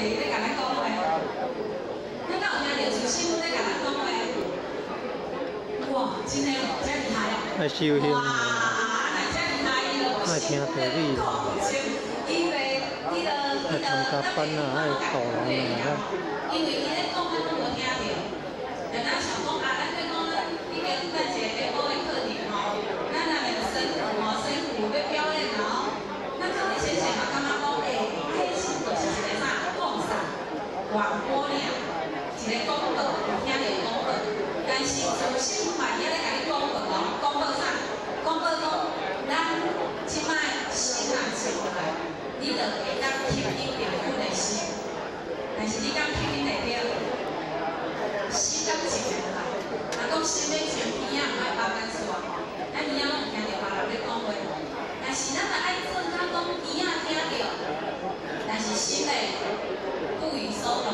伊咧共咱講話？咱敢有聽著慈師母咧共咱講話？哇，真的哦，遮厲害哦！愛修行哇，若遮厲害，伊就愛聽道理啦，愛參加班啊，愛導人啊，因為伊咧講，咱攏無聽著。就若像講啊，咱咧講咱已經咱一個下晡的課程吼，咱若會身鼓吼，身鼓欲表演啊吼，咱到底先前嘛感覺講，欸，彼是就是一個啥放送廣播爾，一個廣播，有聽著廣播。但是慈師母嘛佇遐咧共你廣播哦，廣播啥？廣播講咱這擺心若靜落來，你就會當吸引著阮的心。但是你敢吸引會著？心敢靜會落來？若講心欲靜，耳仔毋愛放咱煞吼，咱耳仔攏有聽著別人咧講話。但是咱若愛做較講耳仔聽著，但是心咧不為所動。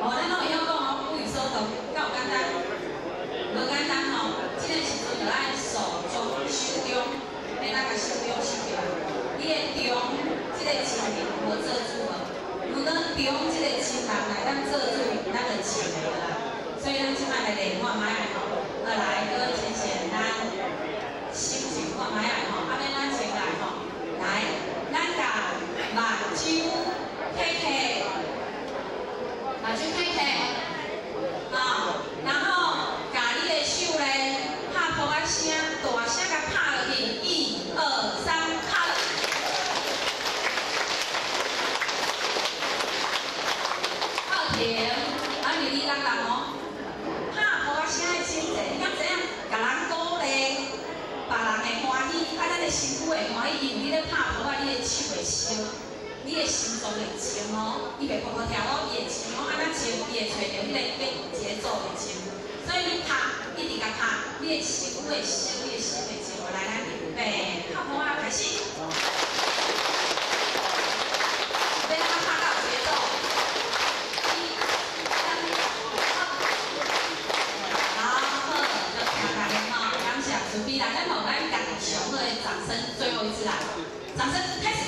哦，咱攏會曉講哦，不為所動，敢有簡單？無簡單吼，這個時陣就愛手中手中，欲哪共手中收起來？你的中，這個真人無做主無？如果中這個真人來當做主，咱就靜會落來。所以咱這擺來練看覓仔吼，來各位淺顯，咱心靜看覓仔吼，啊欲按怎靜來吼，來，咱共目睭開開，目睭開開，啊，然後共你的手咧拍噗仔聲，大聲共拍落去，一、二、三，拍落。好停，啊，離離落落哦。拍噗仔聲的真濟，你敢知影？共人鼓勵，別人會歡喜，啊，咱的身軀會歡喜，因為你咧拍噗仔，你的手會燒，你的心臟會靜哦，伊袂噗噗跳哦，伊會靜哦，按怎靜，伊會揣著彼個節奏會靜。所以你拍，一直共拍，你的身軀會燒，你的心會靜落來。咱預備，拍噗仔開始。欲按怎拍到節奏？一、三、好，好，就聽大家吼，感謝慈悲來，咱予咱家己上好的掌聲，最後一次來，掌聲開始。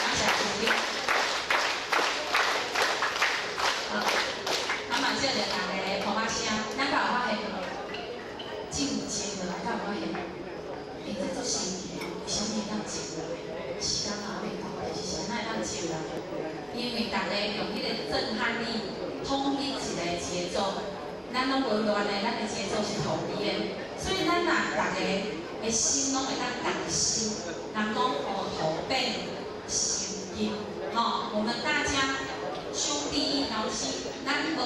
感謝慈悲。好，慢慢借著大家的噗仔聲，咱敢有發現？靜靜落來，敢有發現？欸，這足神奇哦！為啥物會當靜落來？時間還未到，但是啥會當靜落來？因為大家用彼個震撼力統一一個節奏，咱攏無亂的，咱的節奏是統一的，所以咱若逐个的心攏會當同心，人講烏塗變心金，吼，我們大家兄弟一條心，咱無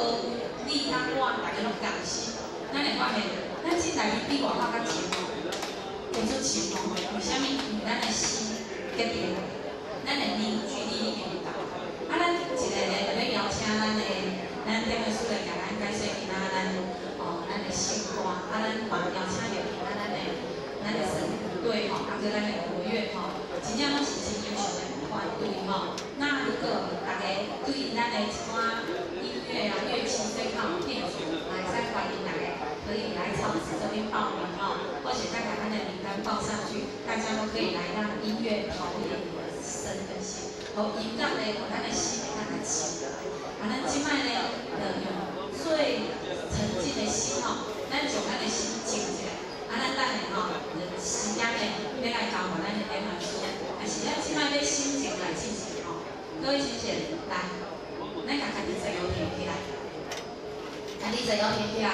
你佮我，逐家攏同心，咱會發現，咱進來比外口較靜哦，會足靜哦。為啥物？因為咱的心結定，咱的凝聚力已經有夠。啊，咱一个个就欲邀請咱的，咱點個師來共咱解說今仔咱哦，咱的聖歌，啊，咱嘛邀請著今仔咱的神鼓隊吼，啊，閣咱的國樂吼，真正攏是真優秀的團隊吼。那如果大家對咱的一寡音樂啊、樂器這較有興趣，來使歡迎大家可以來場子這邊報名吼，或者再把咱的名單報上去，大家都可以來讓音樂陶冶你的身跟心。予音樂咧，予咱的心會當來靜落來。啊，咱這擺咧，就用最沉靜的心吼，咱將咱的心靜一下。啊，咱等下吼，時間咧，欲來交予咱的點傳師。但是咱這擺欲心靜來進行吼，各位先生來，咱共家己坐腰挺起來，家己坐腰挺起來。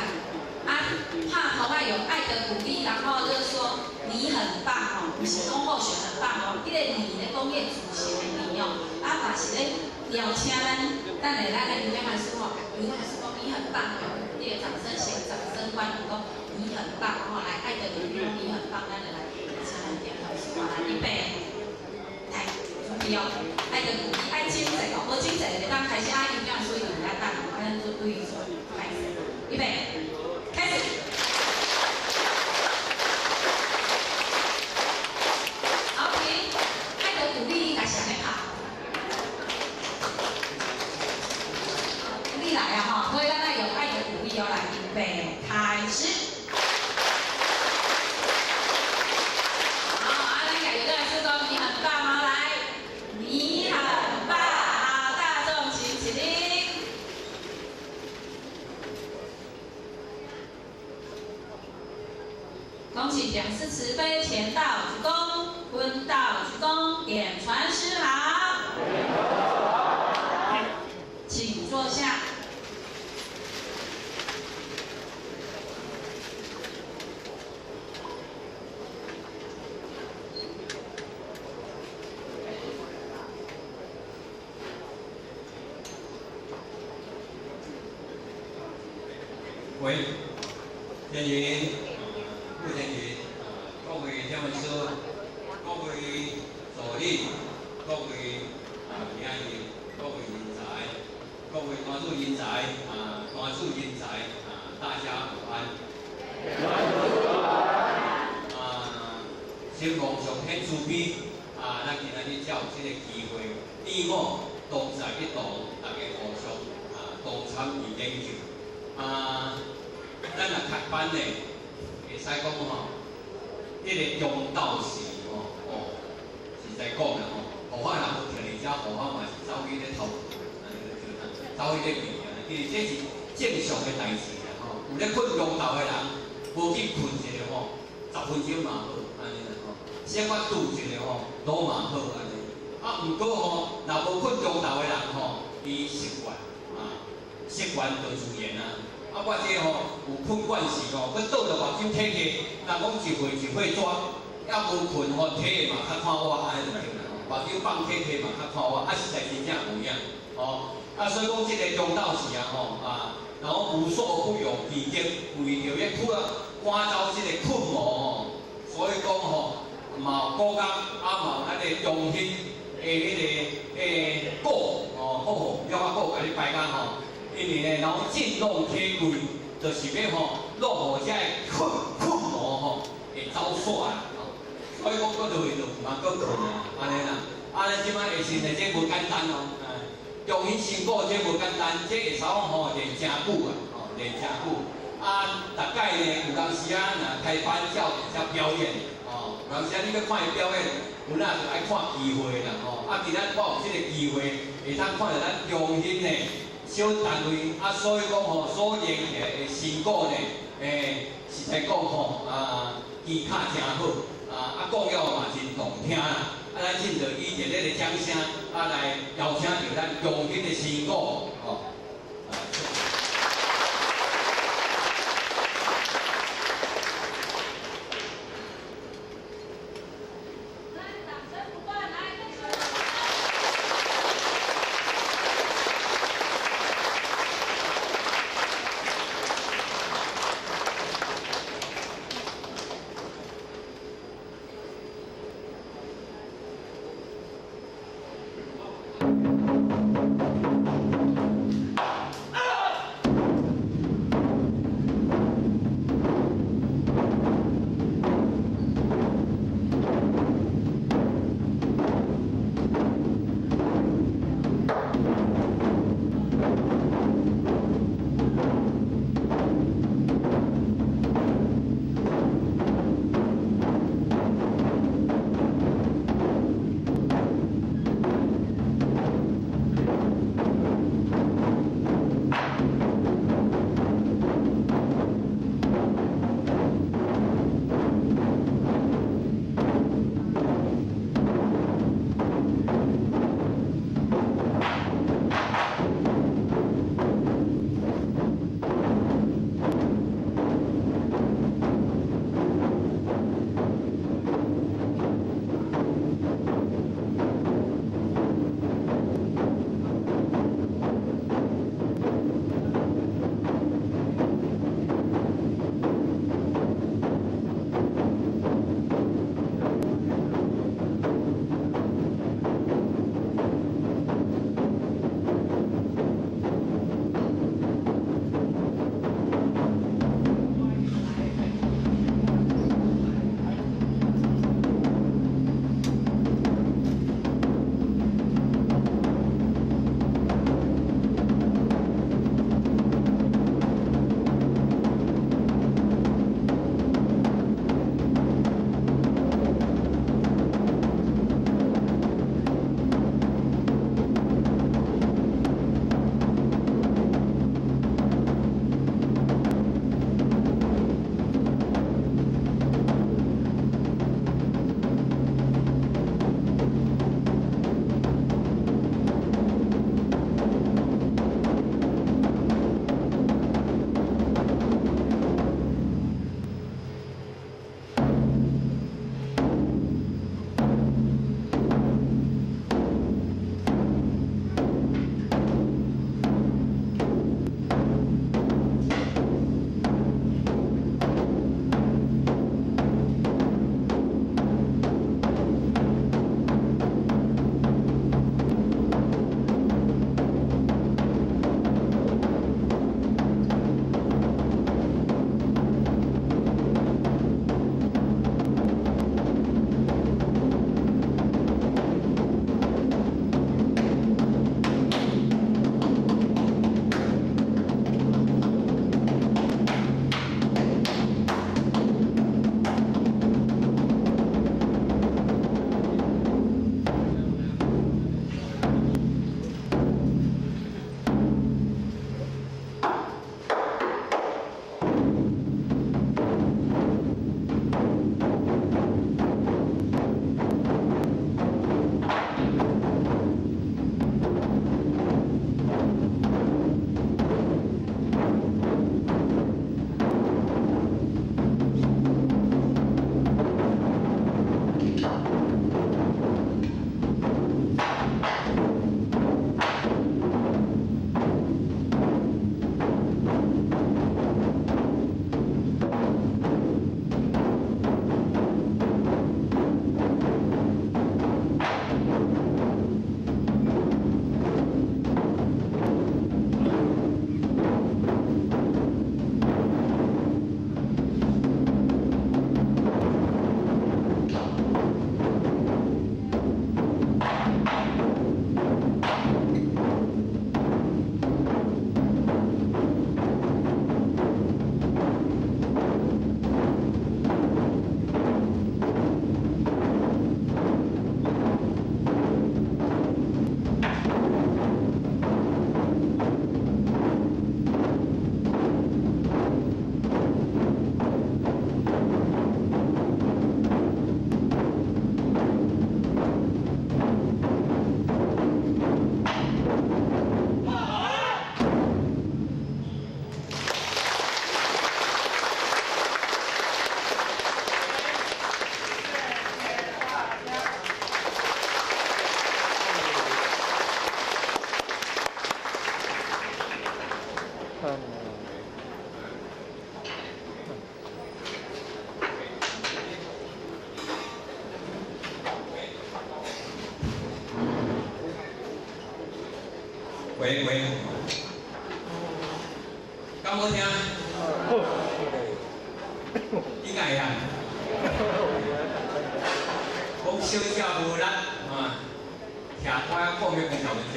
啊，拍噗仔用愛的鼓勵，然後就是說你很棒哦，毋是講好選很棒哦，彼個你咧講彼個主席的你哦，啊嘛是咧邀請咱，等下咱的劉講師吼，劉講師講你很棒，用彼個掌聲先掌聲歡迎講你很棒吼，來愛的鼓勵你很棒，咱就來請咱點傳師來預備，來準備哦，愛的鼓勵愛靜坐哦，無靜坐就當開始啊，劉講師就遐等哦，咱做對做開始，預備。開始。好，停。愛的鼓勵應該啥咧拍？你來啊吼，所以咱愛用愛的鼓勵哦，來預備開始。好，啊，咱家己來說講你很棒。請講師慈悲前道鞠躬，坤道鞠躬，點傳師好。請坐下。喂，天云，傅天云，各位天文師，各位助理，各位領袖，各位人才，各位團隊人才，團隊人才，大家午安。承蒙上天慈悲，咱今仔日才有這個機會，你我同在一同，大家互相同參與研究。咱若開班呢，會使講吼，彼個中晝時吼，哦，實在講啦吼，護法若無徛佇遮，護法嘛是走去咧偷，按呢就對啦，走去咧避啊。其實這是正常的代誌啦吼。有咧睏中晝的人，無去睏一下吼，10分鐘嘛好，按呢啦吼。小可拄一下吼，攏嘛好按呢。啊，毋過吼，若無睏中晝的人吼，伊習慣啊，習慣就自然啊。啊，我這吼有睏慣時吼，閣倒著目睭睇去，人講一歲一歲紙，猶無睏吼，睇的嘛較看我，按呢就對啦。目睭放睇睇嘛較看我，啊，實在真正有影，吼。啊，所以講這個中晝時啊，吼啊，然後無所不用其極，為著欲趕趕走這個睏魔吼，所以講吼，嘛有古工，啊嘛有咱的中興的彼個鼓哦，好好，了啊鼓共你排甲吼。因為呢，然後振聾啟貴，就是欲吼，弄予這个睏睏魔吼會走煞啦。所以講，閣落去就毋通閣睏啊，按呢啦。啊，咱這擺下身的這無簡單哦，中興新鼓這無簡單，這會使講吼練誠久啊，吼練誠久。啊，逐擺呢有當時啊，若開班才有才表演，吼，有當時啊你欲看伊表演，有哪就愛看機會啦，吼。啊，今仔我有這个機會，會通看著咱中興的小單位，啊，所以講吼，所練起來的成果呢，實在講吼，啊，技巧誠好，啊，講了嘛真動聽啦。啊，咱凊著以熱烈的掌聲，啊，來邀請著咱中興的成果，吼。來。喂喂，敢好聽？應該會啊。講小姐無力啊，徛我講欲講10分鐘，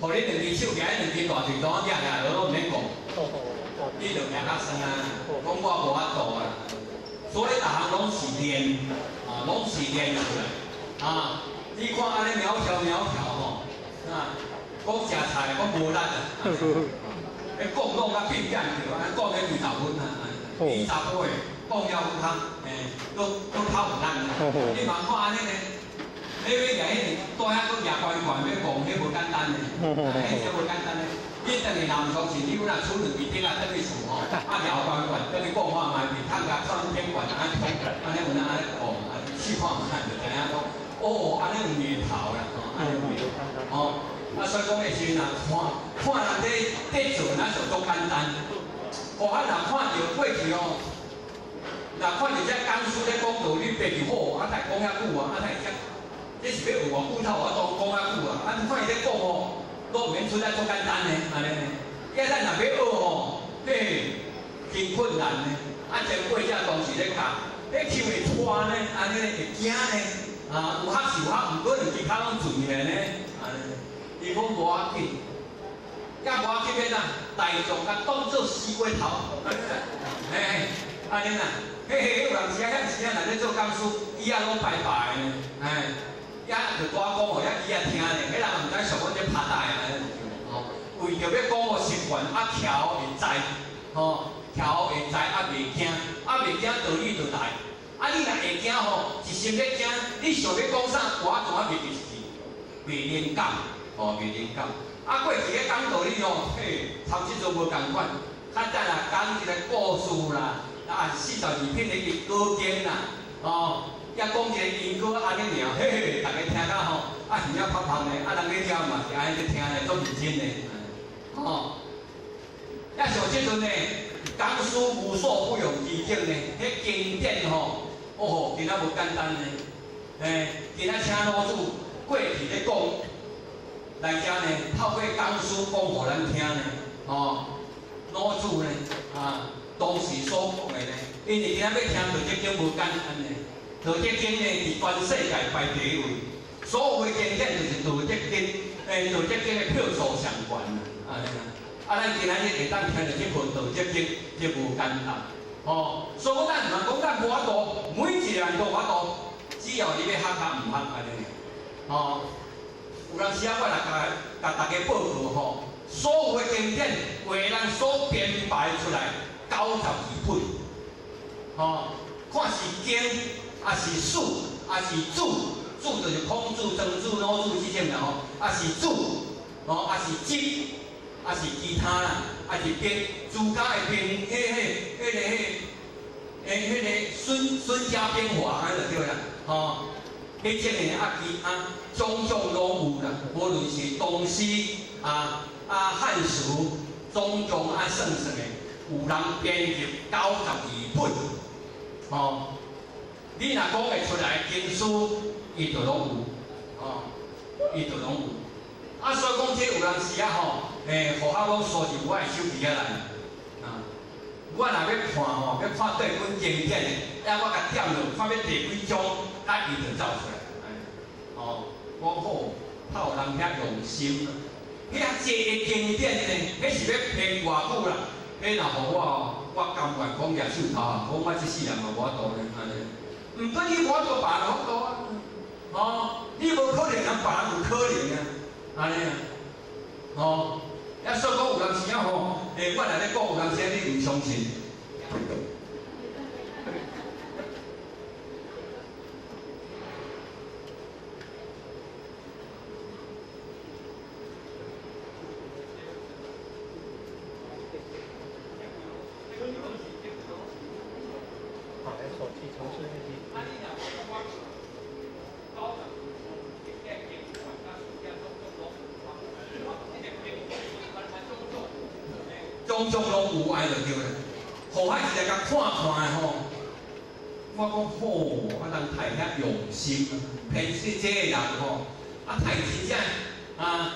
予你兩支手舉，兩支大槌刀舉起來，我攏毋免講，你就舉較酸啊。講我無法度啊，所以逐項攏是練，啊，攏是練出來。啊，你看按呢苗條苗條吼，啊，講食菜講無力啊，彼講講甲變變去，按講咧20分啊，20歲講了有通，閣閣較有力啊。你嘛看按呢呢，你欲舉彼大遐閣舉懸懸欲講，彼無簡單呢，彼真無簡單呢。你等於若毋相信，你若取兩支筆仔轉去厝吼，啊舉懸懸轉去講看覓，面通共轉變懸按呢講，按呢有影按呢講，啊試看覓就知影講。哦，按呢有念頭啦，吼，按呢有念頭，啊，所以講彼時陣若看看人咧做，若就足簡單。哦，啊，若看著過去哦，若看著這講師咧講道理，爬去好，啊，會講遐久啊，啊，會遮，這是欲學偌久才有法度講遐久啊？啊，看伊咧講吼，攏毋免出力足簡單呢，按呢。啊，咱若欲學吼，嘿，真困難呢。啊，前輩者當時咧教，彼手會拖呢，按呢會驚呢。啊，有學是有學，毋過兩支跤攏順起來呢。按呢，伊講無要緊，也無要緊欲怎？大眾共當做西瓜頭，嘿，按呢啦，嘿嘿，有當時啊，遐時啊，若咧做講師，椅仔攏排排呢，嘿，也就拄仔講予遐椅仔聽呢，彼人毋知想講這拍帶啊，吼，為著欲講予習慣，啊，徛會知，吼，徛會知啊，袂驚，啊，袂驚道理就來。啊！你若會驚吼，一心欲驚，你想欲講啥，我怎啊袂記去，袂靈感，吼，袂靈感。啊，過去咧講道理吼，嘿，參這陣無仝款。較早啦，講一個故事啦，啊，42品的一個經啦，吼，抑講一個因果按呢爾，嘿嘿，逐家聽甲吼，啊，耳仔拍拍的，啊，人咧聽嘛是按呢咧聽咧，足認真的，吼。抑像這陣呢，講師無所不用其極呢，彼經典吼。哦吼，今仔無簡單呢，嘿，今仔請老祖過去咧講，來遮呢，透過講師講予咱聽呢，吼，老祖呢，啊，當時所講的呢，因為今仔欲聽道德經無簡單呢，道德經呢，佇全世界排第一位，所有的經典就是道德經，道德經的票數上懸啊，按呢啊，咱今仔日會當聽著這份道德經，這無簡單。哦，所以咱毋通講咱無法度，每一個人都有法度，只要你欲學較毋學按呢。哦，有當時啊，我若共大家報告吼，所有的經典為人所編排出來92本，吼，看是經，抑是史，抑是注，注就是孔子、莊子、老子這種啦吼，抑是注，吼，抑是集，抑是其他啦，抑是編，儒家的編，彼、彼、彼个、彼、彼个孫孫家兵法按呢就對啦，吼，彼種的啊其他種種攏有啦，無論是唐詩啊啊漢書，種種啊算算的，有人編輯92本，吼，你若講會出來經書，伊就攏有，吼，伊就攏有。啊，所以講這有當時啊吼，戶口攏鎖佇我的手機仔內，啊，我若欲看吼，欲看佗本經典的，啊，我共點落，看欲第幾章，啊，伊就走出來，吼，講好，較有人遐用心，遐濟个經典呢，彼是欲編偌久啦？彼若予我吼，我甘願講舉手投降，講我這世人嘛無法度呢，按呢。毋過你無法度，別人有法度啊，吼，你無可能，人別人有可能啊。按呢啊，吼，啊所以講有當時啊吼，我若咧講有當時你毋相信。啊，手機嘗試 APP。種種攏有愛就對啦，予我一個共看看的吼，我講好，啊人太遐用心，編寫這個人吼，啊太真正啊，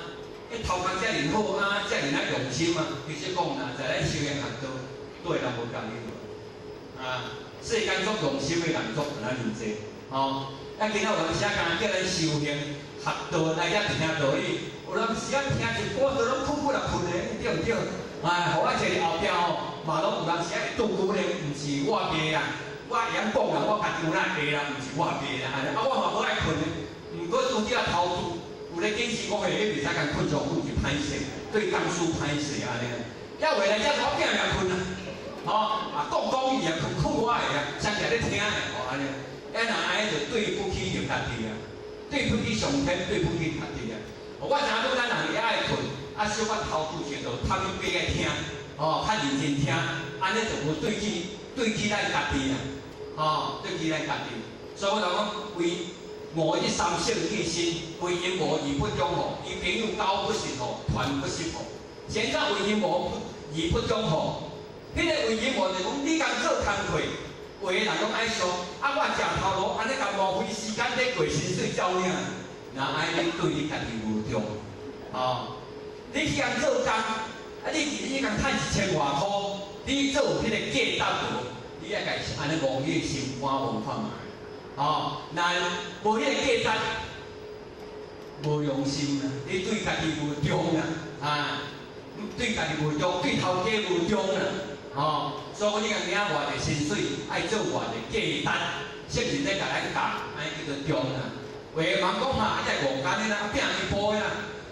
彼頭殼遮爾好啊，遮爾仔用心啊，其實講啦，在咱修行學道，對人無仝去啊。世間足用心的人足敢若爾濟，吼。啊，今仔有當時啊，敢若叫咱修行學道來遮聽道理，有當時啊聽一半都攏睏睏來睏的，對毋對？哎，予我坐佇後壁吼，嘛攏有當時啊會拄久咧，毋是我袂啦，我會曉講啦，我家己有哪會啦，毋是我袂啦，按呢，啊，我嘛無愛睏的，毋過拄則頭拄有咧解釋講，嘿，你袂使共睏上久是歹勢，對講師歹勢按呢。抑話來遮我拼命睏啊，吼，啊講講伊也睏睏我的啊，雙徛咧聽的吼按呢。啊，若按呢就對不起著家己啊，對不起上天，對不起家己啊。我知影講咱人會愛睏，啊小可頭拄一就探去爬來聽，吼，較認真聽，按呢就無對起咱家己啊，吼，對起咱家己。所以我就講，為五日三省己身，為人無義不忠吼，與朋友交不實吼，團不實吼。現在為人無義不忠吼，彼個為人無就講你共做工課。有的人攏愛說，啊，我食頭路，按呢共浪費時間咧過薪水照爾，若按呢對你家己無忠，吼，你去共做工，啊，你一日共趁一千外箍，你做有彼個價值無？你愛家按呢摸你的心肝摸看覓，吼，若無彼個價值，無良心啊！你對家己無忠啊，啊，對家己無忠，對頭家無忠啊！吼，所以講你共領偌濟薪水，愛做偌濟價值，是毋是咧共咱教？按呢叫做忠啊。有的人講哈，啊，這戇干的啦，拼伊步的啦，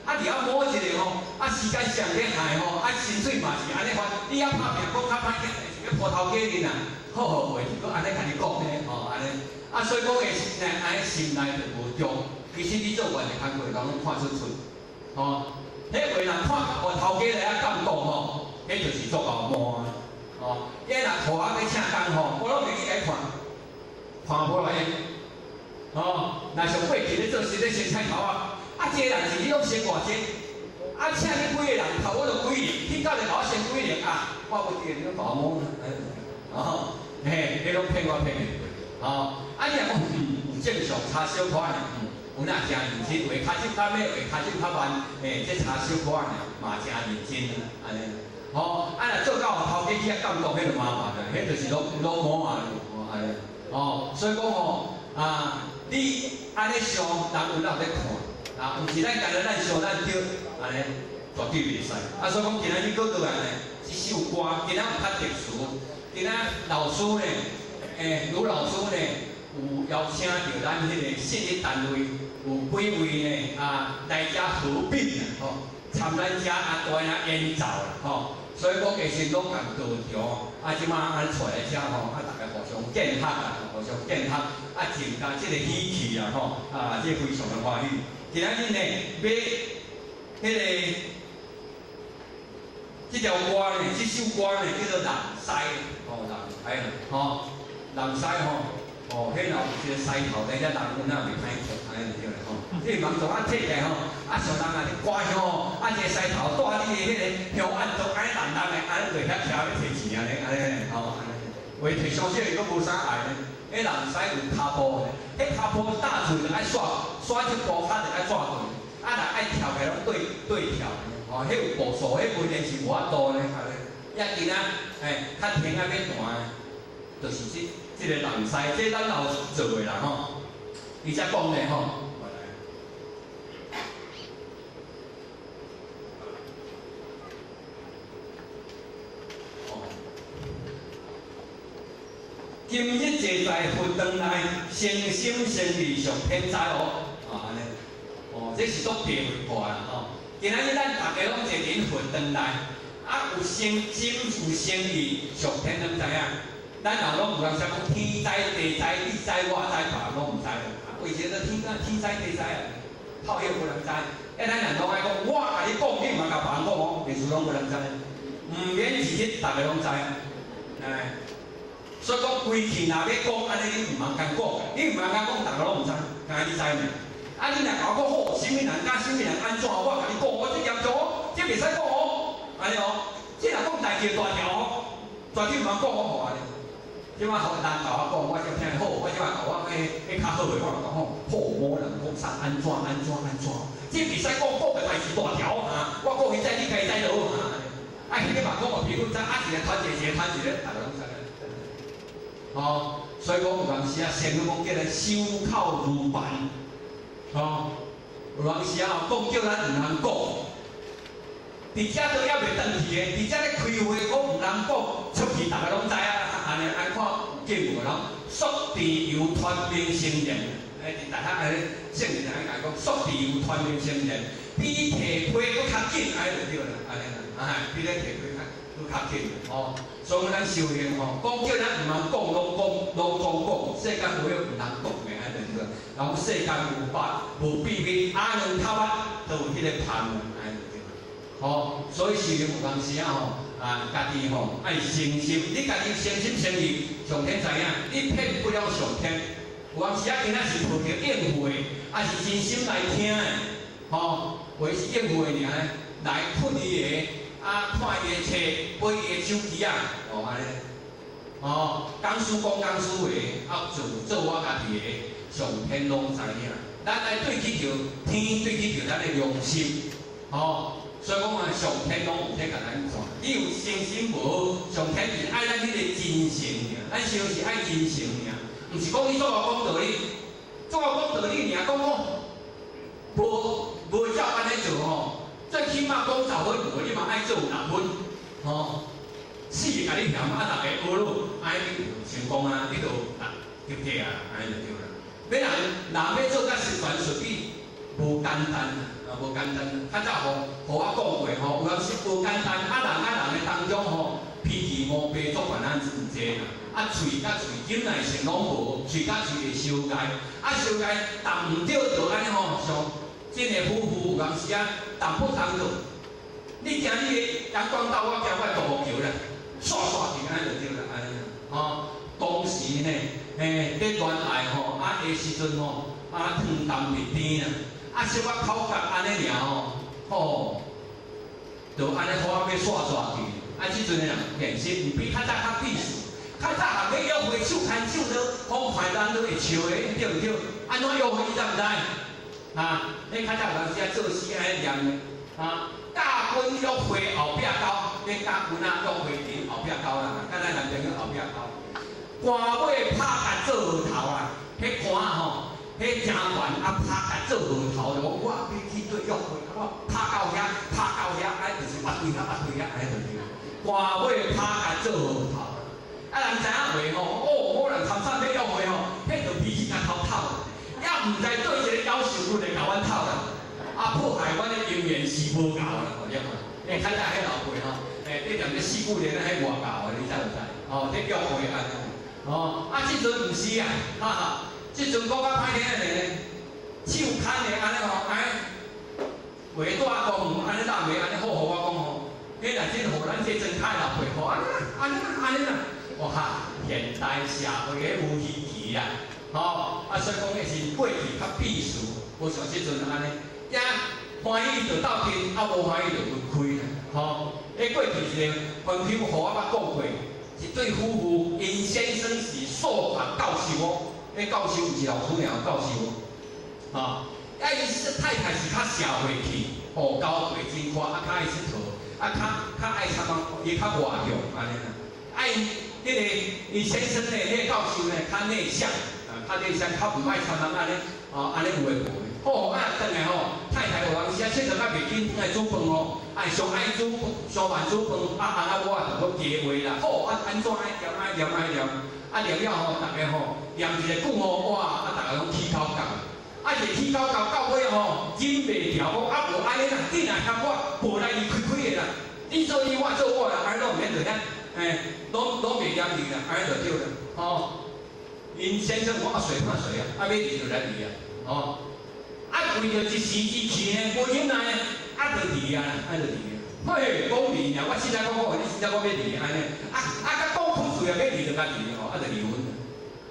啊，佇遐摸一下吼，啊，時間上咧害吼，啊，薪水嘛是按呢發，你遐拍拼講較歹聽，是欲鋪頭家面啊，好好話是閣按呢共你講呢，吼，按呢，啊，所以講的呢，按呢心內就無忠。其實你做偌濟工課，人攏看出出，吼，彼話若看予頭家來遐感動吼，彼就是足夠摸。哦，伊若予我欲請工吼，我攏袂去共伊看，看無來用。哦，若像過去咧做事咧生菜頭啊，啊，這個人是你攏先偌濟，啊，請你幾個人頭我就幾日，去到就共我先幾日啊，我無記得你攏共我摸，哦，嘿，彼攏騙我騙的，哦，啊，你若講有正常差小可爾，有哪誠認真，有的跤手較慢，有的跤手較慢，嘿，這差小可爾嘛誠認真按呢。吼，啊若做到予頭家去遐感動，彼就麻煩啦，彼就是攏攏摸啊，按呢，吼，所以講吼，啊，你按呢想，人有哪有咧看，啊，毋是咱干焦咱想咱對，按呢絕對袂使。啊，所以講今仔日閣落來呢，這首歌今仔有較特殊，今仔老師呢，盧老師呢，有邀請著咱彼個信義單位有幾位呢，啊，來遮合併啦，吼，參咱遮啊大仔演奏啦，吼。所以講其實攏共道場，啊，這馬按出來遮吼，啊，大家互相見學啊，互相見學，啊，增加這個喜氣啊，吼，啊，這非常的歡喜。今仔日呢，欲彼個這條歌呢，這首歌呢，叫做《人師》，吼，人師，吼，人師吼，哦，彼若有一個獅頭佇遮，人有哪袂歹看，按呢就對啦吼。你毋通從啊提起來吼，啊像人啊咧割香吼，啊一個獅頭蹛你的彼個香案都按呢重重的，按呢落遐徛欲提錢按呢，按呢吼，按呢。話提傷少伊閣無啥愛呢。彼人師有跤步的，彼跤步踏出就愛煞，煞一步跤就愛煞過，啊若愛跳起來攏對對跳，吼，彼有步數，彼關鍵是無法度呢，按呢。也今仔，嘿，較聽仔欲彈的，就是這個人師，這咱老師做的啦吼。伊才講的吼。今日坐在佛堂內，誠心誠意上天知哦，啊按呢，哦，這是足白話啦吼。今仔日咱逐家攏坐佇佛堂內，啊有誠心有誠意，上天攏知影。咱人攏有人啥講天知地知，你知我知，別人攏毋知。啊，為啥說天天知地知啊？透曉無人知。啊，咱人攏愛講，我共你講，你毋通共別人講哦，歷史攏無人知。毋免一日，逐家攏知。哎。所以講，規氣若欲講，按呢你毋通共講，你毋通共講，逐家攏毋知，干焦你知爾。啊，你若共我講好，啥物人佮啥物人按怎，我共你講哦，這嚴重哦，這袂使講哦，按呢哦，這若講代誌大條哦，絕對毋通講哦，按呢。這擺予人共我講，我才聽好，我這擺共我彼較好的，我就講吼，好某人講啥按怎按怎按怎，這袂使講講個代誌大條哈，我講伊知你家己知就好哈。啊，彼個嘛講予朋友知，啊一個傳一個，一個傳一個，逐个攏知影。吼，所以講有當時啊，聖人講叫咱守口如磐，吼，有當時啊，講叫咱毋通講，佇遮都猶袂轉去的，佇遮咧開會講毋通講，出去逐个攏知影，按呢按看有見無人，束持猶傳明聖言，哎，佇大學按呢聖人按呢講，束持猶傳明聖言，比提批閣較緊，按呢就對啦，按呢啦，哎，比咧提批較閣較緊，吼。所以咱修行吼，講叫咱毋通講，攏講，攏講講，世間無有毋通講的，按呢就對啦。人講世間無法無秘密，阿難陀捌都有彼個旁，按呢就對啦。吼，所以修行有當時啊吼，啊，家己吼愛誠心，你家己誠心誠意，上天知影，你騙不了上天。有當時啊，今仔是抱著應付的，抑是真心來聽的，吼，有的是應付的爾，來困伊的。啊，看伊的冊，買伊的手機仔，哦按呢，哦，講師講講師話，啊做做我家己的，上天攏知影。咱愛對起著天，對起著咱的良心，吼，所以講啊，上天攏有咧共咱看。你有誠心無？上天是愛咱彼個真誠爾，咱修是愛真誠爾，毋是講你做我講道理，做我講道理爾，講講無無照按呢做吼。最起碼講10分無，你嘛愛做6分，吼，四個共你嫌，啊6個學咯，按呢你就成功啊，你就及格啊，按呢就對啦。欲人人欲做甲十全十美，無簡單啊，無簡單。較早吼，予我講過吼，有當時無簡單，啊人佮人的當中吼，脾氣毛病足煩咱真濟啦。啊喙佮喙忍耐性攏無，喙佮喙會相共，啊相共動毋對就按呢吼，像這个夫婦有當時啊，動不動就，你行你的陽光道，我行我的獨木橋啦，煞煞去按呢就對啦，按呢，吼，當時呢，欸，咧戀愛吼，啊，彼時陣吼，啊，糖甘蜜甜啦，啊，小可口角按呢爾吼，吼，就按呢好仔欲煞煞去，啊，這陣的人現實毋比較早較 peace，較早人欲約會手牽手都風快人都會笑的，對毋對？按怎約會你知毋知？啊，彼較早有當時啊做詩按呢念的，啊，教君約會後壁溝，彼教君仔約會佇後壁溝啦，佮咱男朋友後壁溝。寒尾拍共做河頭啊，彼寒吼，彼誠懸啊拍共做河頭，就講我欲去對約會，我拍到遐，拍到遐，啊就是越對遐越對遐，按呢就對。寒尾拍共做河頭，啊人知影話吼，哦，某人參啥欲約會吼，彼就脾氣較頭透。也毋知佗一个夭壽骨來共阮鬥啦，啊破壞阮的姻緣是無夠啦，吼你看，欸較早彼老輩吼，欸你踮咧四句聯彼偌𠢕的，你知毋知？吼，咧約會按呢，吼，啊這陣毋是啊，哈哈，這陣閣較歹聽的呢，手牽的按呢吼，按呢，話蹛公園按呢攬的按呢好予我講吼，彼若真予咱這莊跤的老輩吼，按呢啦，按呢啦，按呢啦，哇哈，現代社會的有稀奇啊！吼，啊，所以講彼是過去較避暑，無像這陣按呢，也歡喜就鬥陣，啊無歡喜就分開啦。吼，彼過去一個朋友予我捌講過，一對夫婦，𪜶先生是數學教授哦，彼教授毋是老師爾，教授哦，吼，啊伊太太是較社會氣，吼，交際真闊，啊較愛𨑨迌，啊較較愛參與，伊較外向按呢啦，啊𪜶彼個𪜶先生呢，彼個教授呢較內向。較內向，較毋愛參人按呢，吼，按呢有的無的。好，啊，轉來吼，太太有當時啊，𨑨迌較袂緊，轉來煮飯吼，愛上愛煮，上慢煮飯，啊，翁仔某仔就閣加話啦。好，啊，按怎愛念愛念愛念，啊念了吼，逐个吼念一个久吼，哇，啊，逐个攏起口角。啊，一起口角到尾吼，忍袂牢，講啊無按呢啦，你若嫌我無來離開開的啦，你做你，我做我啦，按呢攏毋免就遐，欸，攏攏袂嚴重啦，按呢就對啦，吼。𪜶先生講啊，隨看隨啊，啊欲離就來離啊，吼！啊為著一時之氣呢，無忍耐，啊就離啊，啊就離啊。嘿，講離爾，我凊彩講講，你凊彩講欲離按呢，啊啊佮講出嘴啊，欲離就共離吼，啊就離婚。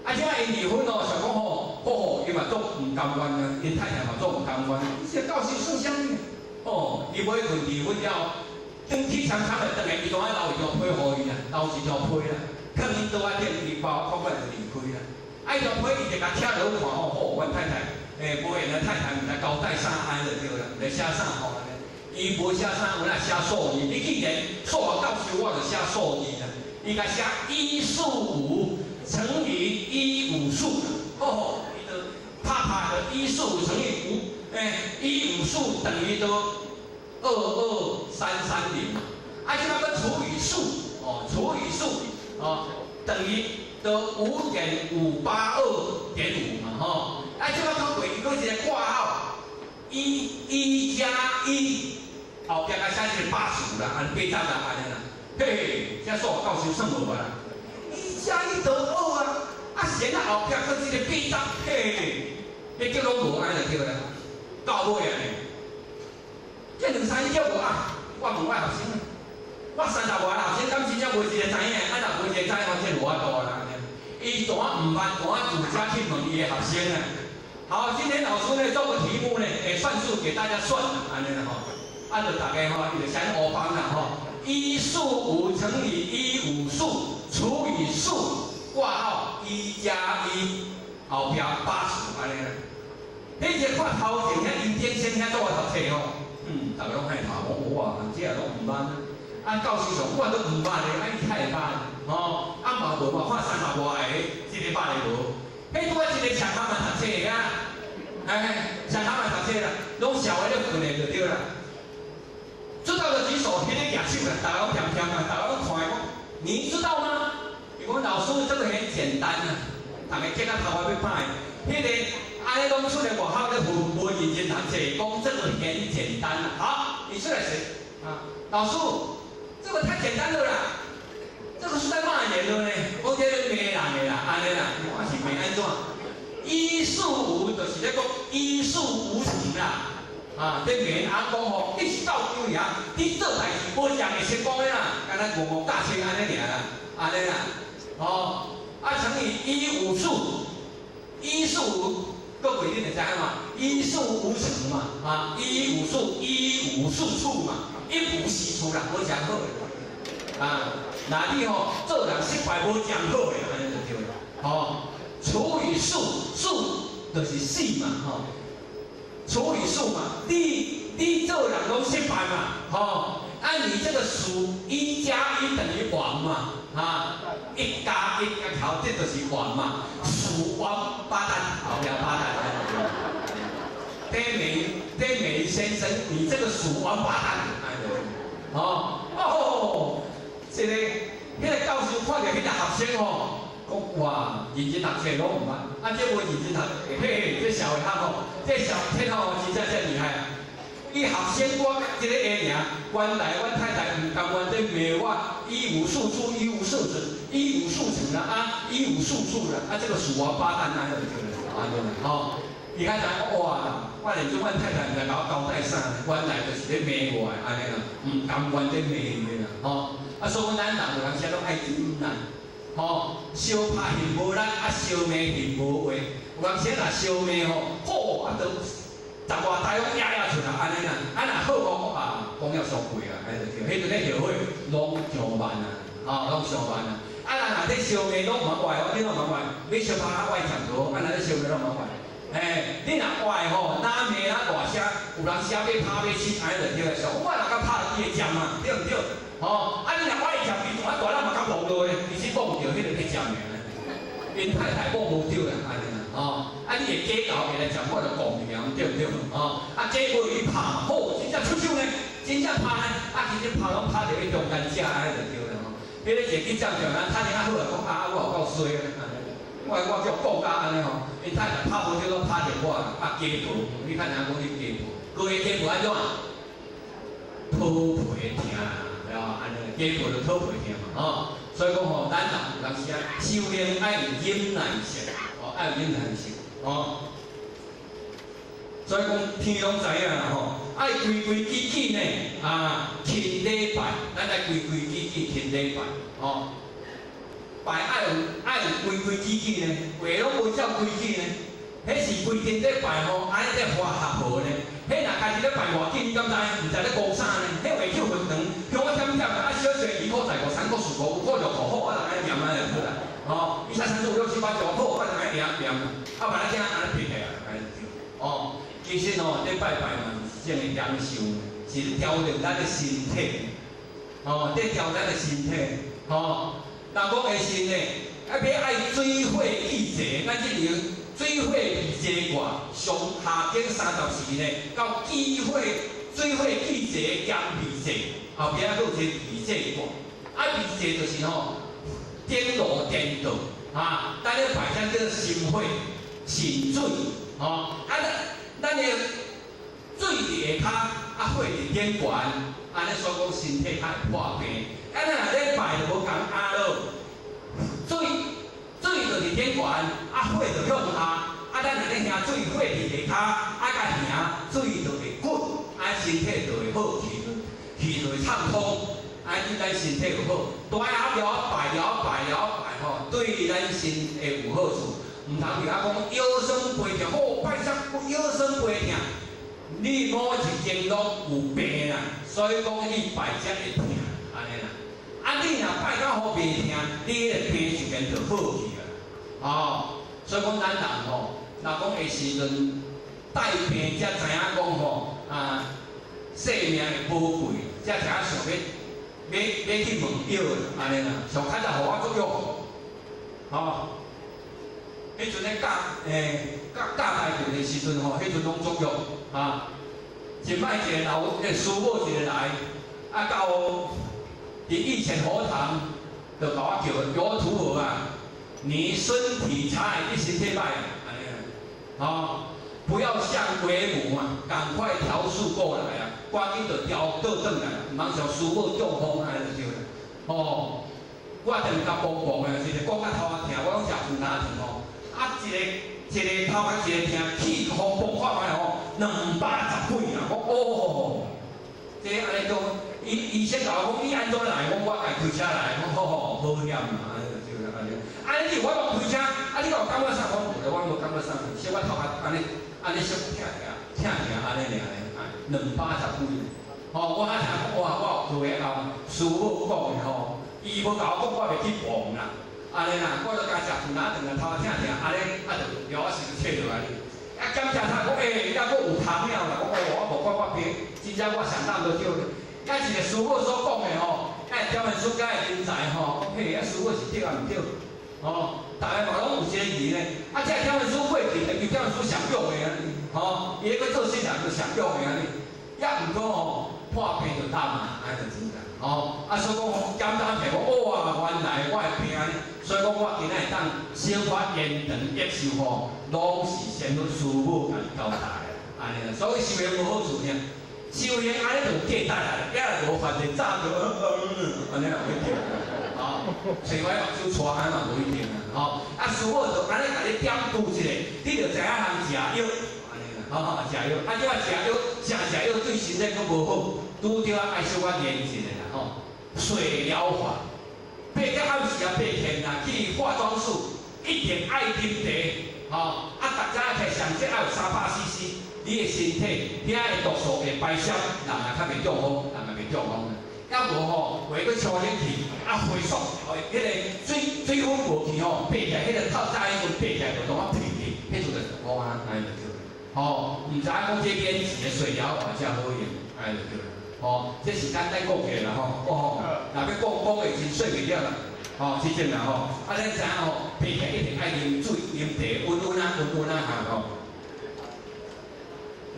啊，這擺𪜶離婚哦，想講吼，好好，伊嘛足毋甘願啊，𪜶太太嘛足毋甘願。你這教授算啥物？哦，伊尾困離婚了後，轉去參參的轉來，伊當愛留一張批予伊啦，留一張批啦。囥𪜶桌仔頂，伊包我看就離開啦。啊，伊就批伊就共拆落看吼，吼，阮太太，無閒的太太毋知交代啥按呢就對啦，毋知寫啥吼按呢。伊無寫啥，阮也寫數字。你既然數學教授，我就寫數字啦。伊共寫145乘以154，好好，伊就拍拍就一四五乘以五，154等於都22330嘛。啊，這擺閣除以四，哦，除以四，哦，等於都5.582.5嘛，吼。啊，這擺閣過伊閣一個括號，一一加一，後壁共寫一個85啦，按呢八十啦，按呢啦。嘿嘿，這數學教授算無啦。一加一得二啊，啊，現在後壁閣一個八十，嘿嘿，彼叫攏無按呢就對啦。到尾啊，這兩三日叫無啊，我問我學生。我三十外學生，敢真正無一個知影？啊，若無一個知影，這無法度啦。伊怎毋捌，怎自家去問伊的學生啊？好，今天老師呢做個題目呢，算數給大家算，按呢啦吼。啊，就大家吼，伊就寫烏板啦吼。145乘以154除以四，括號一加一，後壁80，按呢啦。彼一個看頭前遐陰天先遐做我讀冊吼，逐个攏害怕，講哇，這也攏毋捌。啊，教授上我都毋捌的，啊伊較會捌，吼，啊嘛無嘛看三十外个，一个捌的無。彼拄仔一個上坎嘛讀冊的啊，上坎嘛讀冊啦，攏小的咧訓的就對啦。知道的舉手，彼個舉手啦，大家攏恬恬啊，大家攏看講，你知道嗎？伊講老師這個很簡單啊，逐个激甲頭髮欲歹，彼個按呢攏出來外口咧無無認真讀冊，講這個很簡單啊。好，你出來誰？啊，老師。這個太簡單了啦，這個是在罵人的呢，講這個罵人的啦，按呢啦，我是罵按怎？一四五就是咧講一事無成啦，啊，這罵人講吼，你是教授爾，你做代誌無一項會成功的啦，敢若五五教冊按呢爾啦，按呢啦，哦，啊乘以一五四，一四五，各位你就知影嘛，一事無成嘛，啊，一五四一無是處嘛。一無是處啦，無誠好的。啊，若你吼做人失敗無誠好的，按呢就對啦。吼，除以數，數就是四嘛，吼。除以數嘛，你做人攏失敗嘛，吼。啊，你這個數一加一等於王嘛，啊，一加一加頭，這就是王嘛，鼠王八蛋，後壁八蛋。戴梅戴梅先生，你這個鼠王八蛋！哦哦，這個彼個教授看著彼個學生吼，講哇，認真讀冊攏毋捌，啊，這無認真讀，嘿嘿，這社會學吼，這小天吼真正真厲害啊！伊學生我一個下爾，原來阮太太毋甘願咧罵我一無是處，一無是處，一無是處啦，啊，一無是處啦，啊，這個鼠王八蛋按呢就對啦，按呢啦，吼。伊較知講哇，我連做阮太太毋知共我交代啥，原來就是咧罵我的按呢啦，毋甘願咧罵伊的啦，吼。啊，所以咱人有當時攏愛忍耐，吼，相拍眩無力，啊，相罵眩無話。有當時若相罵吼，吼啊，都十外台攏壓壓出來按呢啦，啊若好講啊，講了傷貴啊，按呢就對，彼陣咧後悔攏上萬啊，吼，攏上萬啊。啊，人若咧相罵攏毋通壞哦，你攏毋通壞，你相拍壞講無，啊，若咧相罵攏毋通壞。你若壞吼，哪罵哪大聲，有人寫欲拍欲親，按呢就對了。我若敢拍伊會占啊，對毋對？吼，啊你若我會占，伊怎啊大膽嘛敢摸落咧？其實摸毋著，彼個去占的。𪜶太太摸無著啦，按呢啦，吼，啊你會假猴會來占，我就講你啊，對毋對？吼，啊假無伊拍嘛，好，真正出手呢，真正拍呢，啊其實拍攏拍佇咧中間遮，按呢就對啦吼。彼個一個去占上，啊，趁較好啊，講啊我有夠衰啊。我叫講甲按呢吼，𪜶太太拍無著攏拍著我，啊家婆，你看人講你家婆，各位家婆按怎？討皮疼啦，對吧？按呢，家婆就討皮疼嘛，吼。所以講吼，咱人有當時啊，修煉愛有忍耐性，哦，愛有忍耐性，哦。所以講天攏知影啦吼，愛規規矩矩呢，啊，勤禮拜，咱愛規規矩矩勤禮拜，吼。拜愛有規規矩矩呢，話攏無照規矩呢。彼是規定咧拜吼，按呢咧花合婆呢。彼若家己咧拜偌緊，你敢知？毋知咧講啥呢？彼話去佛堂，向我忝忝啊，小小2箍十五、3箍四十，四箍，有箍六箍，好，我就按呢念按呢就好啦。吼，一二三四五六七八九，好，我就按呢念念。啊，万咱听按呢撇起来，按呢就对。哦，其實吼，咧拜拜嘛是一種的享受，是調練咱的身體。吼，咧調咱的身體。吼，人講會信的，啊，欲愛水火忌邪，咱這裡水火忌邪卦上下經34呢，到忌火水火忌邪兼避邪，後壁還閣有一個避邪卦。啊，避邪就是吼，頂爐顛倒，啊，咱咧拜啥叫做心火、心水，吼，啊，咱咱的水佇下跤，啊，火佇頂懸，按呢所講身體較會破病。啊，咱若咧拜就無仝壓咯，水水就佇頂懸，啊，火就向下，啊，咱若咧行水火佇下跤，啊，共行水就會滾，啊，身體就會好，氣氣就會暢通。啊，對咱身體有好，大下了拜了拜了拜吼，對咱身會有好處。毋通伫遐講腰酸背痛，好拜啥腰酸背痛，你某一間攏有病啦，所以講你拜才會疼，按呢啦。啊，你若拜到予袂疼，你彼个病就變就好去啊。哦，所以講咱人吼，若講彼時陣帶病才知影講吼，啊，生命的寶貴，才知影想欲。欲欲去問藥，按呢啦，上較早予我足勇，吼。彼陣咧教教教跆拳的時陣吼，彼陣攏足勇啊。一擺一個老個師母一個來，啊到佇以前佛堂，就共我叫有徒兒啊，你身體差，你身體歹，按呢啦，吼，不要像為母啊，趕快調試過來啊！趕緊就調倒轉來，毋通像師母中風按呢就對啦。吼，我定共磅磅的，是講甲頭殼疼，我攏食普拿疼吼。啊，一個一個頭殼一個疼，氣風磅看覓吼，210幾啊！我哦，這按呢講，醫醫生共我講你按怎來？我講我家開車來，我好好好險啊！按呢就對啦，按呢。按呢你我無開車，啊你敢有感覺啥？我無咧，我無感覺啥，小可頭殼按呢按呢小疼疼疼疼按呢爾咧，210幾。吼，我遐聽講哇，我有高血壓，師母講的吼，伊無共我講，我袂去磅啦。按呢啦，我就共食普拿疼啊，頭殼疼疼，按呢啊就了我是切落來。啊，檢查查講，欸，抑閣有糖尿啦。我講哦，我無管我病，真正我上當都對。啊，一個師母所講的吼，啊，調文書家的人才吼，講嘿，啊，師母是對抑毋對？吼，逐个嘛攏有這個疑呢。啊，這個調文書過去，就調文書上勇的啊，吼，伊咧閣做事人就上勇的啊，抑毋過吼，破病就擔嘛，按呢就真啦。吼，啊，所以講簡單提講，哇，原來我的病按呢，所以講我今仔會當小可延長益壽吼，攏是仙佛師母共伊交代的，按呢啦。所以修行無好處爾，修行按呢就有價值啦，抑若無發現早就按呢也無一定，吼，揣我目睭掣按嘛無一定啊，吼，啊師母就按呢共你點拄一下，你就知影通食藥，按呢啦，吼，食藥，啊，這擺食藥，誠食藥對身體閣無好，拄著愛小可練一下啦，吼，水療法，8點暗時啊，8天啦，去化妝室一定愛啉茶，吼，啊，逐早起上少愛有300 cc，你的身體遐的毒素會排泄，人也較袂中風，人也袂中風啦。抑無吼，話閣超冷氣，啊，回溯，彼個水水分無去吼，爬起來，彼個透早彼陣爬起來就當我退去，彼陣就中風啊，按呢就對。吼，毋知影講這免錢的水療法才好用，按呢就對。吼，這是簡單講起來啦吼，哦吼，若欲講講會真說袂了啦，吼，這種啦吼，啊，咱知影吼，爬起來一定愛啉水、啉茶，溫溫啊、溫溫啊哈吼。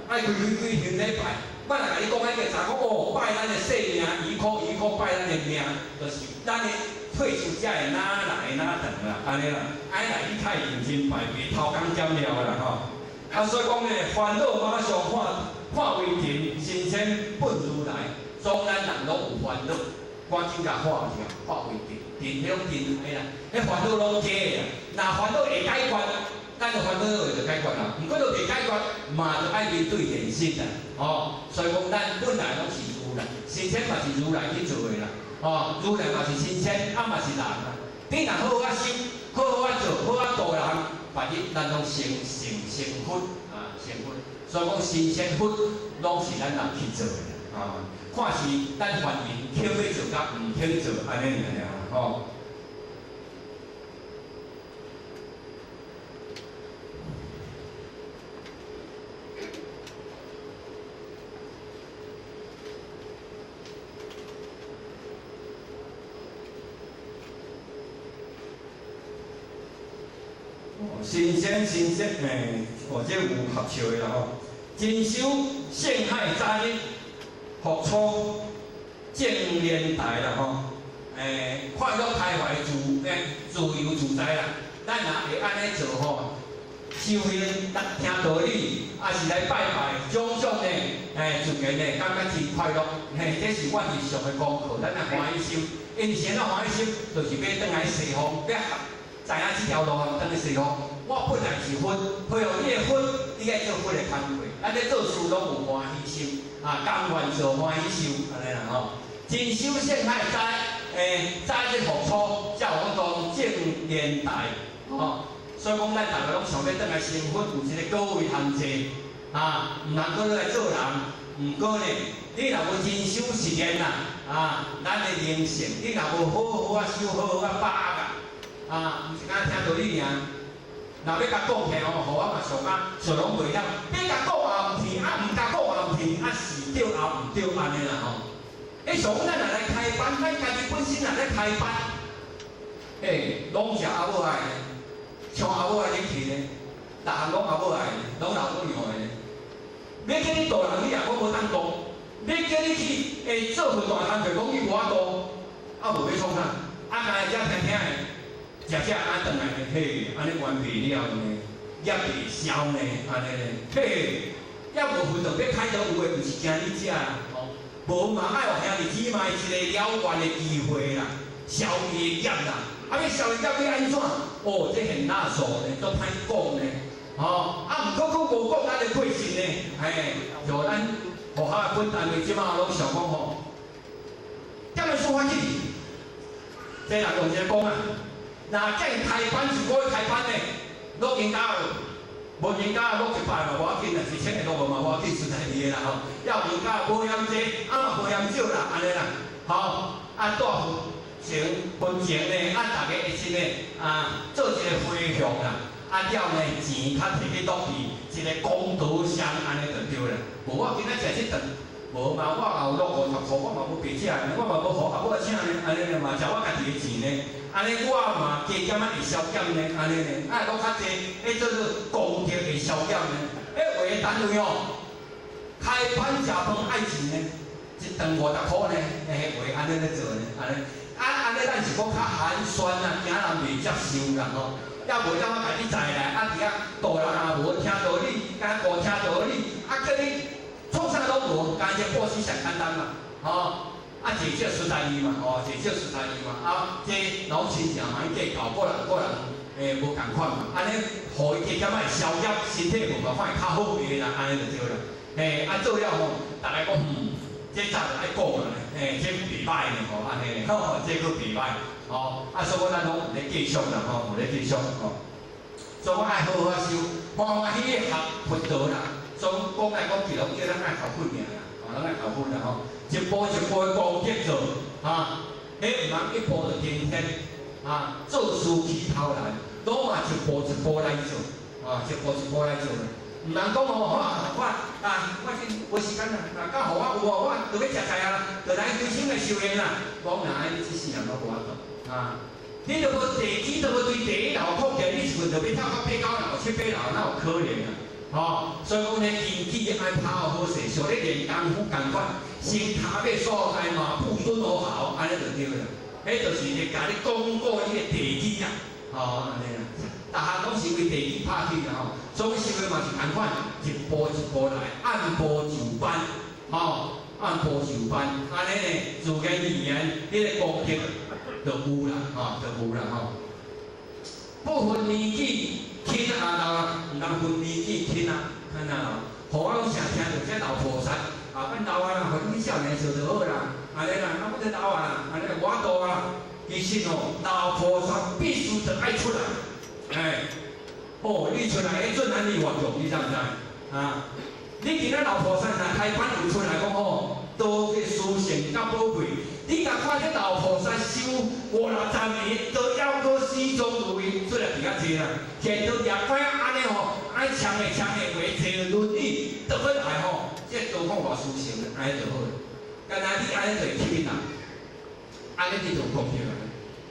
愛規規規天咧拜，我若共你講彼個，查講哦，拜咱的生命，依靠依靠拜咱的命，就是咱的退休才會哪來哪長啦，按呢啦，愛來你太認真拜，袂偷工減料啦吼。啊，所以講咧，煩惱馬上化化為塵，神仙本如來，總咱人攏有煩惱，趕緊共化掉，化為塵，塵彼種塵埃啦，彼煩惱攏假的啦，若煩惱會解決，咱的煩惱會就解決啦，毋過都袂解決，嘛著愛面對現實啦，吼。所以講，咱本來攏是如來，神仙嘛是如來去做的啦，吼，如來嘛是神仙，啊嘛是人啦。你若好好仔修，好好仔做，好仔度人，別日咱攏成成成佛啊，成佛。所以講，神仙佛攏是咱人去做的，啊，看是咱凡人肯欲做佮毋肯做，按呢爾爾。吼。新鲜新鲜，哦，这有合笑的啦吼。真修圣海早日复出正莲台啦吼，快乐开怀自由自在啦。咱若會按呢做吼，修行聽道理，抑是來拜拜，種種呢，自然呢，感覺真快樂。嘿，這是阮日常的功課，咱若歡喜心，因為是按怎歡喜心，就是欲轉來西方，欲知影這條路通轉去西方。我本來是佛，配合你的佛，你愛做佛的工課。咱咧做事攏有歡喜心，啊，甘願做歡喜受，按呢啦吼。真修聖海早日復出，才有法度正蓮台，吼。所以講，咱逐个攏想欲轉來成佛，有一個果位通坐，啊，毋通閣來做人。毋過呢，你若無真修實練啦，啊，咱的靈性，你若無好好啊修，好好啊把握，啊，毋是干焦聽道理爾。若欲共講起吼，予我嘛想啊，想攏袂了。欲共講也毋是，啊毋共講也毋是，啊是對也毋對按呢啦吼。像咱若來開班，咱家己本身若咧開班，攏食阿母愛的，像阿母愛入去呢，逐項攏阿母愛的，攏老母娘的。欲叫你度人，你也講無當度；欲叫你去做份大工課，講你無法度，啊無欲創啥？啊，干焦遮聽聽的。食食啊，轉來呢，嘿，按呢冤袂了呢，業袂消呢，按呢呢，嘿，猶無分到欲開刀有的，毋是驚你食啦，吼，無嘛愛予兄弟姊妹一個了願的機會啦，消伊的業啦，啊欲消伊業欲按怎？哦，這很垃圾呢，足歹講呢，吼，啊毋過閣無講，咱就過身呢，嘿，就咱學校的本單位這擺攏想講吼，踮咧說法去，這人用一个講啊。若叫伊開班一個月開班呢，落增加無增加落一百嘛無要緊啦，1000個落無嘛無要緊，實在伊的啦吼。要增加無嫌濟，啊嘛無嫌少啦，按呢啦，吼。啊帶佛前佛前呢，啊逐家會使呢，啊做一個回向啦，啊了呢錢較提去落去一個功德箱，按呢就對啦。無我今仔食這頓。無嘛，我也有落50箍，我嘛無白食呢，我嘛無予阿母仔請呢，按呢嘛食我家己的錢呢，按呢我嘛加減仔會消減呢，按呢呢，啊落較濟，彼做做功德會消減呢。彼有的單位哦，開班食飯愛錢呢，一頓50箍呢，話按呢咧做呢，按呢，啊按呢咱是講較寒酸啊，驚人袂接受啦吼，抑無才我家己載來，啊佇遐度人也無聽道理，敢若無聽道理，啊叫你。創啥攏無，干這布施上簡單嘛，吼，啊濟少實在伊嘛，吼，濟少實在伊嘛，啊這老親情嘛，計較，個人個人無仝款嘛，按呢，予伊加減仔會消業，身體無嘛反而較好個啦，按呢就對啦，啊做了吼，逐个講這早就愛講啊，這袂歹呢吼，按呢呢，吼，這閣袂歹，吼，啊所以講咱攏有咧繼續啦，吼，有咧繼續吼，所以我愛好好修，歡歡喜喜學佛道啦。所以講來講去，攏叫咱愛學佛爾啦，吼，咱愛學佛啦吼，一步一步的功德做，哈，彼毋通一步就登天，啊，做事起頭難，攏嘛一步一步來做，啊，一步一步來做，毋通講吼，我啊，我這無時間啦，啊，敢予我有哦，我就欲食菜啊，就來規心來修煉啦，講若按呢，這世人攏無法度，啊，你若無地基，都無對地樓擴起來，你一份就欲跳到八九樓、七八樓，哪有可能啊？吼，所以講呢，根基愛拍好勢，像咧練功夫仝款，先跤馬所在馬步蹲好好，按呢就對啦。彼就是咧共你鞏固你的地基啦，吼，按呢啦。逐項攏是為地基拍起啦吼，所以修煉嘛是仝款，一步一步來，按部就班，吼，按部就班，按呢呢，自然而然，彼个功德就有啦，吼，就有啦吼。不分年紀。輕啊老啊，毋通分年紀輕啊，輕啊老。予我攏成聽著這老菩薩，啊，阮老啊啦，予你少年做就好啦，按呢啦，啊，阮這老啊啦，按呢無法度啊。其實吼，老菩薩必須得愛出來，哦，你出來，彼陣咱你活動，你知毋知？啊，你今仔老菩薩若開班有出來講吼，道嘅殊勝佮寶貴，你若看這老菩薩修五六十年，都猶閣始終如一，出來佇遐坐啦，坐到舉拐按呢吼，按戕的戕的話，坐輪椅倒過來吼，這道講偌殊勝，按呢就好。敢若你按呢就會吸引人，按呢你就有功德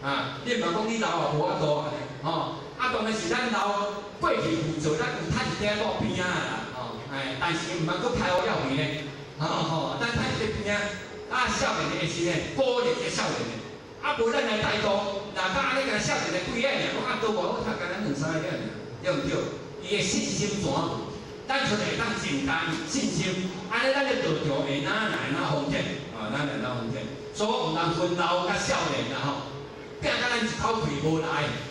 啊！啊，你毋通講你老也無法度按呢，吼。啊，當然是咱老過去有做，咱有趁一點仔邊仔啦，吼，哎，但是毋通閣開烏了去呢，吼吼，咱趁一個邊仔，啊，少年的時呢，鼓勵這少年的，啊，無咱來台東，若甲按呢共少年的幾個爾，講啊，都無好讀，敢若兩三個爾，對毋對？伊的信心怎？咱出來會當增加信心，按呢咱的道場會哪來哪豐盛，啊，哪來哪豐盛。所以毋通分老佮少年啦吼。拼甲咱一口氣無來，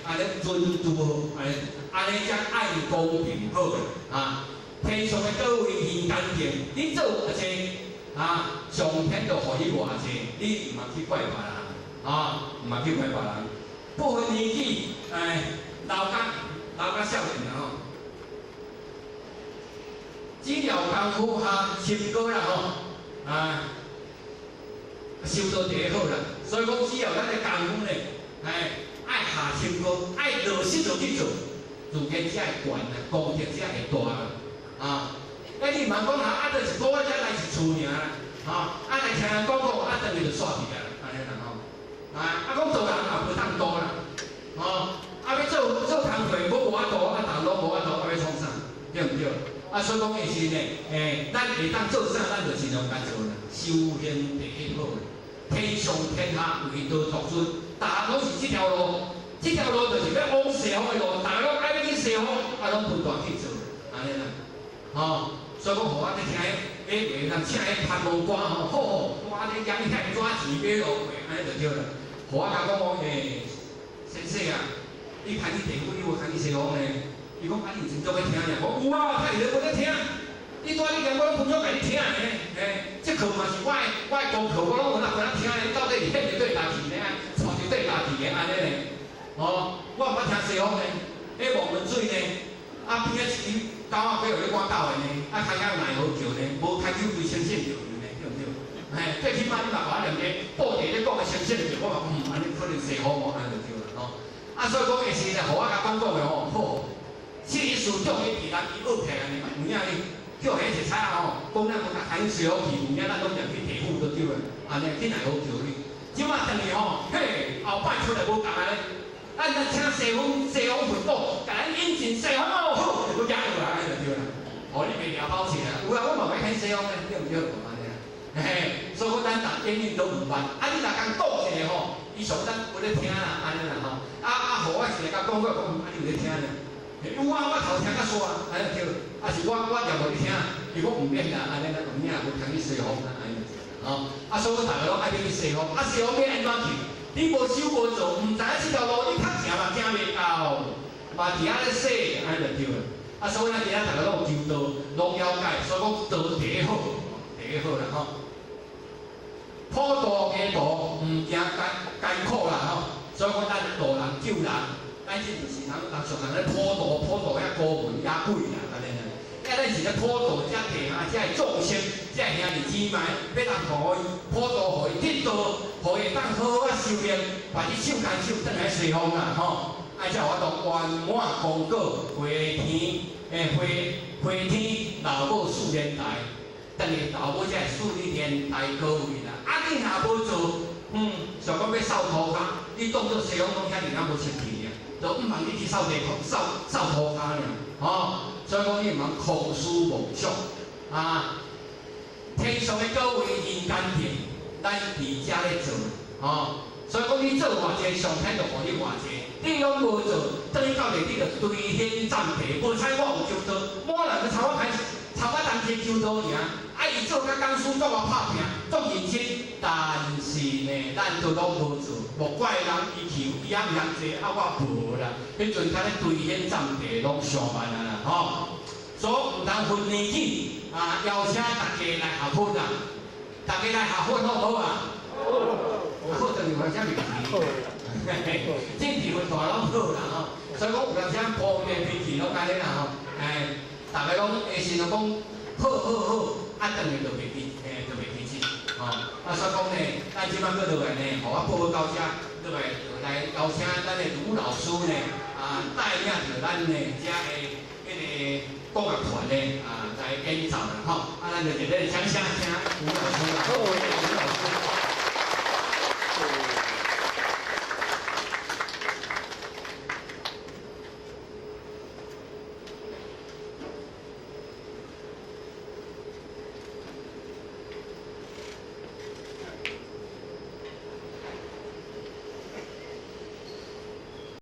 按呢準拄好，按呢按呢才愛公平好啊！天上的各位人間定，你做偌濟啊，上天就予你偌濟，你毋通去怪別人啊，毋通去怪別人。不分年紀，哎，老佮少年啦吼，只要功夫下深高啦吼，啊，修道第一好啦。所以講，只要咱的功夫呢，哎，愛下深功，愛落實落去做，自然才會懸啊，功德才會大啦。啊，啊你毋通講啊，啊，就一個月才來一次爾啦，吼，啊來聽人講講，啊，轉去就煞去啊，按呢啦吼。啊，啊講做人也無當多啦，吼，啊欲做做工課，無法度，啊，逐攏無法度，啊欲創啥？對毋對？啊，所以講的是呢，欸，咱會當做啥，咱就盡量共做啦，修行第一好。天上天下唯道獨尊，逐項攏是這條路，這條路就是欲往西方的路，逐家攏愛欲去西方，啊，攏不斷去做，按呢啦，吼，所以講，予我咧聽彼彼話，人請彼攀龍歌吼，好好，我咧講伊遐紙錢買落過，按呢就對啦。予我共講講，欸，先生啊，你牽去地府，你有牽去西方呢？伊講啊，你有真足欲聽爾？我有啊，較熱我咧聽。你拄仔你講，我攏分享共你聽呢，嘿，這課嘛是我的功課，我攏有哪敢聽呢？到底是現佇對家去呢，帶佇對家去的按呢呢？哦，我毋捌聽西方呢，彼望文水呢，啊邊仔一支狗仔欲予你趕走的呢，啊牽到奈何橋呢，無牽手規清醒著呢，對毋對？嘿，最起碼你嘛共我念個報地咧講的清醒著，我嘛嗯，按呢可能西方無按呢就對啦吼。啊，所以講的是呢，予我共講講的吼，好，七十四種的佇咱伊學起來呢，有影呢。叫彼一菜仔吼，講咱無共牽西方去，有影咱攏念去地府就對啦，按呢去奈何橋去。這馬轉去吼，嘿，後擺出來無仝啊咧，咱若請西方西方佛祖，共咱引進西方哦，好，就閣舉落來就對啦。予你袂掠跑車啊？有啊，我嘛欲牽西方咧，對毋對？按呢啊，嘿，所以講咱逐永遠都毋捌。啊，你若共講一个吼，伊上咱無咧聽啦，按呢啦吼。啊啊，予我一个共講過講，啊你有咧聽呢？有啊，我頭聽較煞啊，按呢對。啊是我念予你聽，伊講毋免啦，按呢咱有影無通去西方啦，按呢吼。啊，所以逐个攏愛欲去西方，啊西方欲按怎去？你無修無做，毋知影這條路你較行嘛行袂到，嘛佇遐咧說，按呢就對啦。啊，所以咱今仔逐个攏有求道，攏了解，所以講道第一好，第一好啦吼。普渡街途毋驚艱艱苦啦吼，所以講咱渡人救人，咱這就是人人常人咧普渡普渡遐孤魂野鬼啦，按呢啦。啊，咱是咧普渡遮地下遮的眾生，遮兄弟姊妹，欲通予伊普渡，予伊得道，予伊會當好好仔修煉，把你手牽手轉來西方啦吼。啊，才有法度圓滿功果，回天欸回回天老母四蓮台，轉去老母才會賜你蓮台果位啦。啊，你若無做，想講欲掃塗跤，你當做西方攏遐爾仔無清氣爾，就毋通你去掃地掃掃塗跤爾，吼。所以講你毋通空思妄想啊！天上的果位人間定，咱佇遮咧做，吼。所以講你做偌濟，上天就予你偌濟。你攏無做，轉去到底你就隨天葬地。無彩我有求道，滿人都參我開始，參我同齊求道爾。啊，伊做甲講師，做偌拍拼，足認真，但是呢，咱都攏無做，莫怪人伊求，伊也毋通坐，啊，我無啦。彼陣較咧隨天葬地，攏上萬啊啦，吼。所以毋通分年紀啊，邀請大家來學佛啦，大家來學佛好毋好啊？好，當然有啥物問題？政治運大攏好啦吼，所以講有當時普遍脾氣攏按呢啦吼，哎，逐个攏下時就講好好好，啊，轉去就袂記，嘿，就袂記得。吼，啊，所以講呢，咱這擺閣落來呢，予我報告到遮，落來就來邀請咱的盧老師呢，啊，帶領著咱呢遮的彼個國樂團呢，啊，來演奏啦，吼，啊，咱就熱烈掌聲請盧老師啦，盧老師。